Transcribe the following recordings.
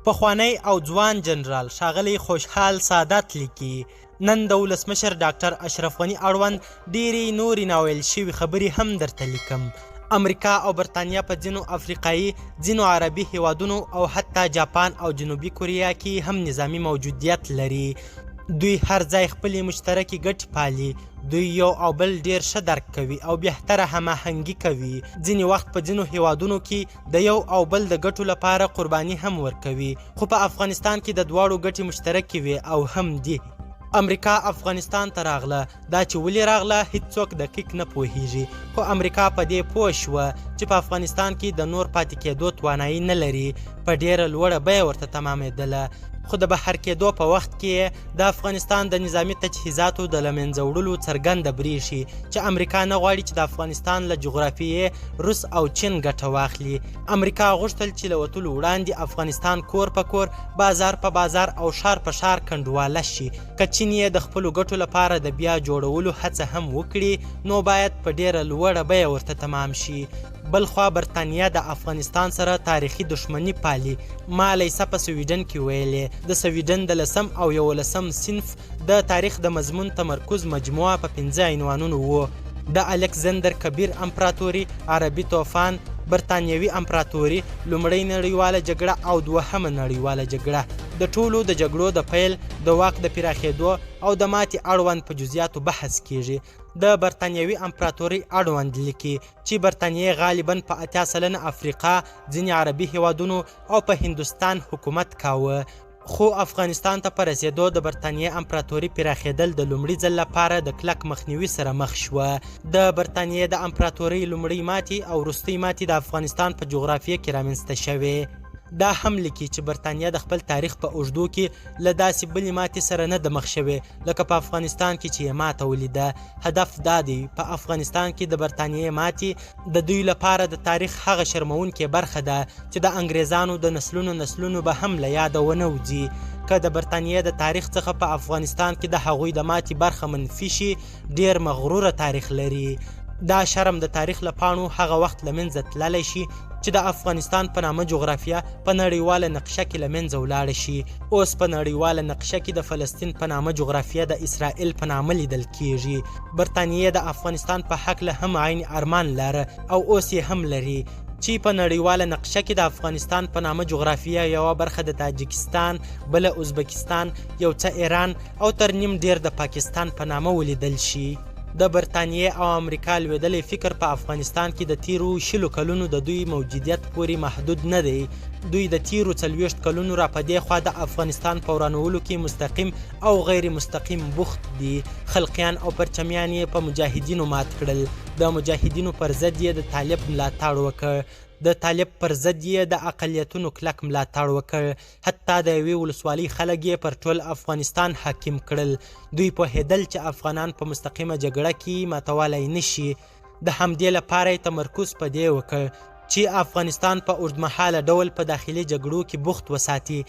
پخوانی او ځوان جنرال ښاغلی خوشحال سادات لیکي، نن د ولسمشر ډاکټر اشرف غني اړوند ډېرې نورې ناویل شوې خبرې هم درته لیکم. امریکا او برتانیا په ځینو افریقایي، ځینو عربي هېوادونو او حتی جاپان او جنوبي کوریا کې هم نظامي موجودیت لري. دوی هر ځای خپلې مشترکې ګټې پالي. دوی یو او بل ډېر ښه درک کوي او بهتره هماهنګي کوي. ځینې وخت په ځینو هېوادونو کې د یو او بل د ګټو لپاره قرباني هم ورکوي، خو په افغانستان کې د دواړو ګټې مشترکې وې او هم دي. امریکا افغانستان ته راغله، دا چې ولې راغله هیڅوک دقیق نه پوهیږي، خو امریکا په دې پوه شوه چې په افغانستان کې د نور پاتې کېدو توانایي نه لري، په ډېره لوړه بیه ورته تمامېدله. خو د بهر کېدو په وخت کې یې د افغانستان د نظامي تجهیزاتو د له منځه وړلو څرګنده برېښي چې امریکا نه غواړي چې د افغانستان له جغرافیې روس او چین ګټه واخلي. امریکا غوښتل چې له وتلو وړاندې افغانستان کور په کور، بازار په بازار او ښار په ښار کنډواله شي. که چین یې د خپلو ګټو لپاره د بیا جوړولو هڅه هم وکړي نو باید په ډېره لوړه بیه ورته تمام شي. بلخوا برتانیا د افغانستان سره تاریخي دښمني پالي. ما لیسه په سویډن کې ویلې، د سویډن د لسم او یولسم صنف د تاریخ د مضمون تمرکز مجموعه په 5 عنوانونو وو: د الکسندر کبیر امپراتوري، عربي طوفان، برتانیوي امپراتوري، لومړۍ نړیواله جګړه او دوهمه نړیواله جګړه. د ټولو د جګړو د پیل، د واک د پراخېدو او د ماتې اړوند په جزیاتو بحث کیږي. د برتانیوي امپراتورۍ اړوند لیکي چې برتانیې غالبا په 80% افریقا، ځینې عربي هیوادونو او په هندوستان حکومت کاوه. خو افغانستان ته په رسېدو د برتانیې امپراتوري پراخېدل د لومړي ځل لپاره د کلک مخنیوي سره مخ شوه. د برتانیې د امپراتورۍ لومړۍ ماتې او وروستۍ ماتې د افغانستان په جغرافیه کې رامنځته شوې. دا هم لیکي چې برتانیه د خپل تاریخ په اوږدو کې له داسې بلې ماتې سره نه ده مخ شوې لکه په افغانستان کې چې یې ماته ولیده. هدف دا دی، په افغانستان کې د برتانیې ماتې د دوی لپاره د تاریخ هغه شرموونکې برخه ده چې د انګریزانو د نسلونو نسلونو به هم له یاده ونه وځي. که د برتانیې د تاریخ څخه په افغانستان کې د هغوی د ماتې برخه منفي شي، ډیر مغروره تاریخ لري. دا شرم د تاریخ له پاڼو هغه وخت له منځه تللی شي چې د افغانستان په نامه جغرافیه په نړیواله نقشه کې له منځه ولاړه شي. اوس په نړیواله نقشه کې د فلسطین په نامه جغرافیه د اسرائیل په نامه لیدل کیږي. برتانیې د افغانستان په هکله هم عین ارمان لاره او اوس یې هم لري چې په نړیواله نقشه کې د افغانستان په نامه جغرافیه یوه برخه د تاجکستان، بله ازبکستان، یو څه ایران او تر نیم ډیر د پاکستان په نامه ولیدل شي. د برتانیې او امریکا لوېدلی فکر په افغانستان کې د تیرو 20 کلونو د دوی موجودیت پورې محدود نه دی. دوی د تیرو 40 کلونو را په دې خوا د افغانستان په ورانولو کې مستقیم او غیر مستقیم بوخت دي. خلقیان او پرچمیان یې په مجاهدینو مات کړل، د مجاهدینو پر ضد یې د طالب ملاتړ وکړ، د طالب پر ضد یې د اقلیتونو کلک ملاتړ وکړ، حتی د یوې ولسوالۍ خلک یې پر ټول افغانستان حاکم کړل. دوی پوهېدل چې افغانان په مستقیمه جګړه کې ماتولی نه شي، د همدې لپاره یې تمرکز په دې وکړ چې افغانستان په اوږدمهاله ډول په داخلي جګړو کې بوخت وساتي،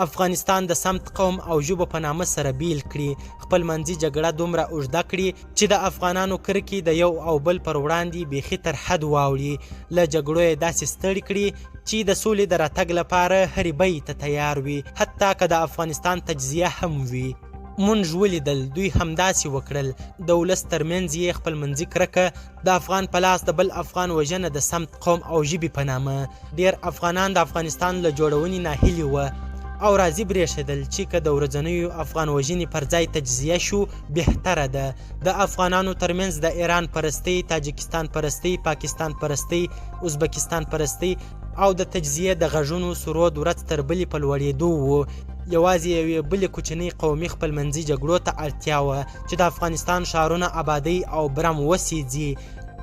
افغانستان د سمت، قوم او ژبو په نامه سره بیل کړي، خپل منځي جګړه دومره اوږده کړي چې د افغانانو کرکې د یو او بل پر وړاندې بیخي تر حد واوړي، له جګړو یې داسې ستړي کړي چې د سولې د راتګ لپاره هرې بیې ته تیار وي، حتی که د افغانستان تجزیه هم وي. مونږ ولیدل دوی همداسې وکړل، د ولس ترمنځ یې خپلمنځي کرکه، د افغان په لاس د بل افغان وژنه د سمت، قوم او ژبې په نامه. ډېر افغانان د افغانستان له جوړونې ناهیلي وه او راضي برېښېدل چې که د ورځنیو افغان وژنې پر ځای تجزیه شو بهتره ده. د افغانانو ترمنځ د ایران پرستۍ، تاجکستان پرستۍ، پاکستان پرستۍ، ازبکستان پرستۍ او د تجزیې د غږونو سرود ورځ تر بلې په لوړېدو وو. یوازې یوې بلې کوچنۍ قومي خپلمنځي جګړو ته اړتیا وه چې د افغانستان ښارونه آبادۍ او برم وسیځي.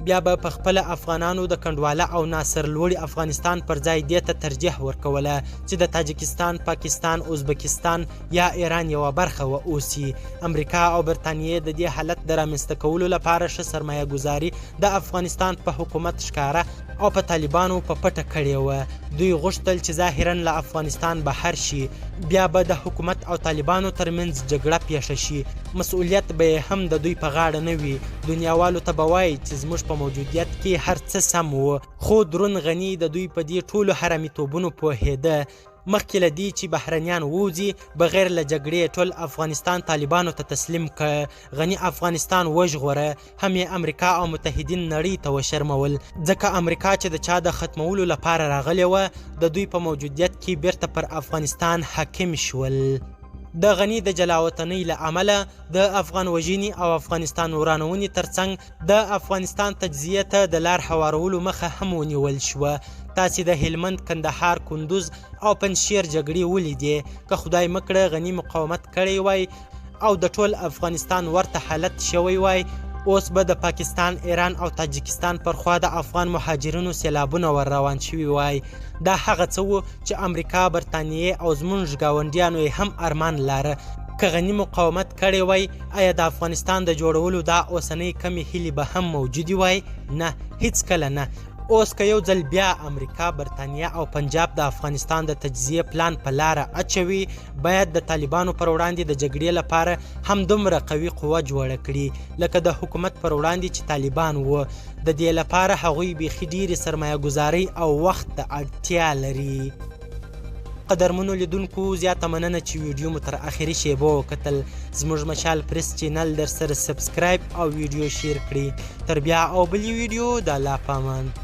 بیا به په خپله افغانانو د کنډواله او ناسرلوړي افغانستان پر ځای دې ته ترجیح ورکوله چې د تاجکستان، پاکستان، ازبکستان یا ایران یوه برخه و اوسي. امریکا او برتانیې د دې حالت د رامنځته کولو لپاره ښه سرمایه ګذاري د افغانستان په حکومت ښکاره او په طالبانو په پټه کړې وه. دوی غوښتل چې ظاهرا له افغانستان بهر شي، بیا به د حکومت او طالبانو ترمنځ جګړه پیښه شي، مسؤلیت به یې هم د دوی په غاړه نه وي، دنیاوالو ته به وایي چې زموږ په موجودیت کې هر څه سم و. خو درون غني د دوی په دې ټولو حرامیتوبونو پوهېده. مخکې له دې چې بهرنیان ووځي، بغیر له جګړې ټول افغانستان طالبانو ته تسلیم کړ. غني افغانستان وژغوره، هم یې امریکا او متحدین نړۍ ته وشرمول، ځکه امریکا چې د چا د ختمولو لپاره راغلې وه، د دوی په موجودیت کې بیرته پر افغانستان حاکم شول. د غني د جلاوطنۍ له امله د افغان وژنې او افغانستان ورانونې ترڅنګ د افغانستان تجزیې ته د لار هوارولو مخه هم ونیول شوه. تاسې د هلمند، کندهار، کندوز او پنجشیر جګړې ولیدې. که خدای مه کړه غني مقاومت کړی وای او د ټول افغانستان ورته حالت شوی وای، اوس به د پاکستان، ایران او تاجکستان پر خوا د افغان مهاجرینو سیلابونه ور روان شوي وای. دا هغه څه وو چې امریکا، برتانیې او زمونږ ګاونډیانو یې هم ارمان لاره. که غني مقاومت کړی وای، ایا د افغانستان د جوړولو دا اوسنۍ کمې هیلې به هم موجودې وای؟ نه، هیڅکله نه. اوس که یو ځل بیا امریکا، برتانیا او پنجاب د افغانستان د تجزیې پلان په لاره اچوي، باید د طالبانو پر وړاندې د جګړې لپاره هم دومره قوي قوه جوړه کړي لکه د حکومت پر وړاندې چې طالبان وو. د دې لپاره هغوی بیخي ډېرې سرمایه ګذارۍ او وخت ته اړتیا لري. قدرمنو لیدونکو، زیاته مننه چې ویډیو مو تر اخري شیبو وکتل. زموږ مشال پریس چینل در سره سبسکرایب او ویډیو شیر کړئ. تر بیا او بلې ویډیو، د الله په امان.